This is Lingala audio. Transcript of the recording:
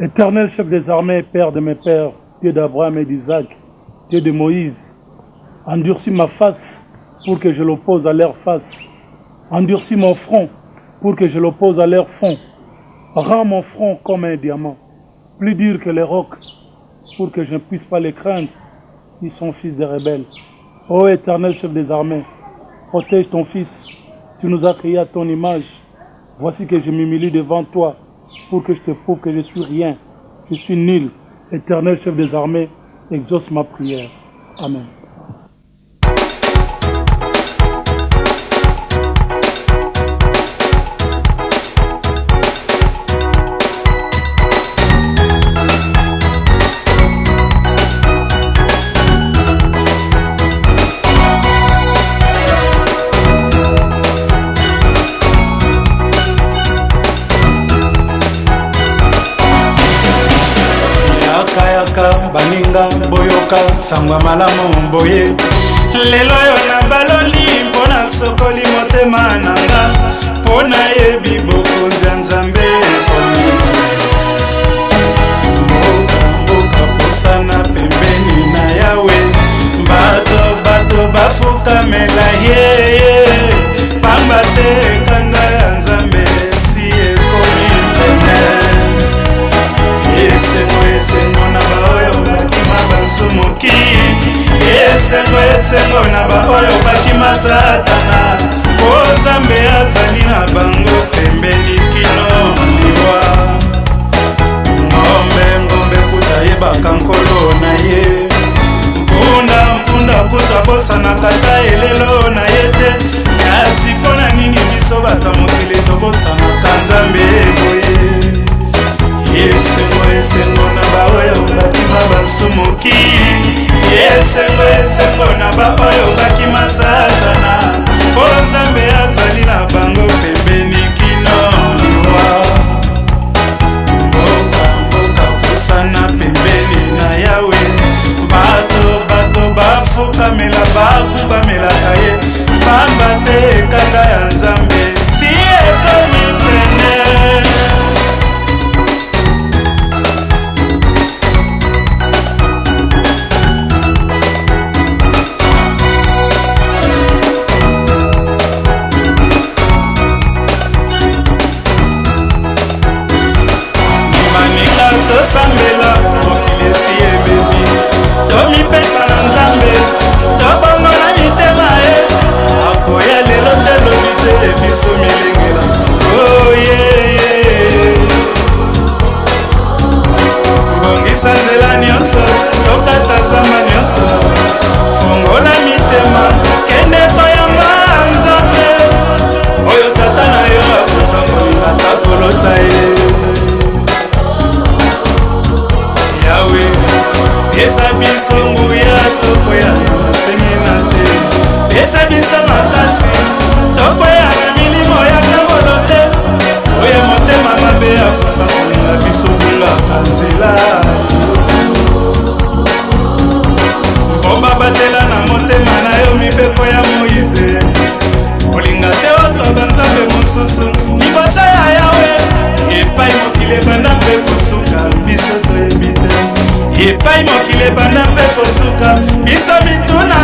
Éternel chef des armées, Père de mes pères, Dieu d'Abraham et d'Isaac, Dieu de Moïse, endurcis ma face pour que je l'oppose à leur face. Endurcis mon front pour que je l'oppose à leur front. Rends mon front comme un diamant, plus dur que les rocs, pour que je ne puisse pas les craindre. Ils sont fils des rebelles. Ô Éternel chef des armées, protège ton fils. Tu nous as créés à ton image. Voici que je m'humilie devant toi pour que je te prouve que je suis rien. Je suis nul. Éternel chef des armées, exauce ma prière. Amen. Yaka yaka baninga boyoka sango ya malamu boye lelo oyo nabaloli mpo nasokoli motema na nga mpo nayebi bokonzi ya nzambe ekomi mboka mboka posana pembeni na yawe bato bato bafukamela ye pamba te kanda ya nzambe si ekomi pene esengo esengo na baoyo bakima basumuki esengo esengo na baoyo bakima satana po nzambe azali na bango pembeni kino liwa ngombe ngombe kuta yebaka nkolo na ye mpunda mpunda kuta bosanaka ta elelo na ye te kasi mpo na nini biso bato ya mokili tobosanaka nzambe boye esengo esengo na baoyo bakima basumuki esengo esengo na baoyo bakima satana mpo nzambe azali na bango pembeni kino liwa mboka mboka pusana pembeni na yawe bato bato bafukamela bakubamelaka ye pamba te ekanga ya nzambe si ekomi pene. Baninga tosambela mokili esi ebebi tomipesa na nzambe tobongola mitema ye akoya lelo te lobi te biso milengela oye bongisa nzela nyonso tokata zamba nyonso fongola mitema kende koyamba nzambe oyo tata na yo akosa kolinga ta kolota ye yawe pesa biso nguya tokwea na masemina te pesa biso makasi tokwea na milimo ya kabolo te oyo motema mabe akosa kolinga biso bungaka nzela mpo babatela na motema na yo mibeko ya moize kolinga te ozwa banzambe mosusu liboso ya yawe epai mokili ebanda mpe kosuka biso toyebi te epai mokili ebanda mpe kosuka biso mituna.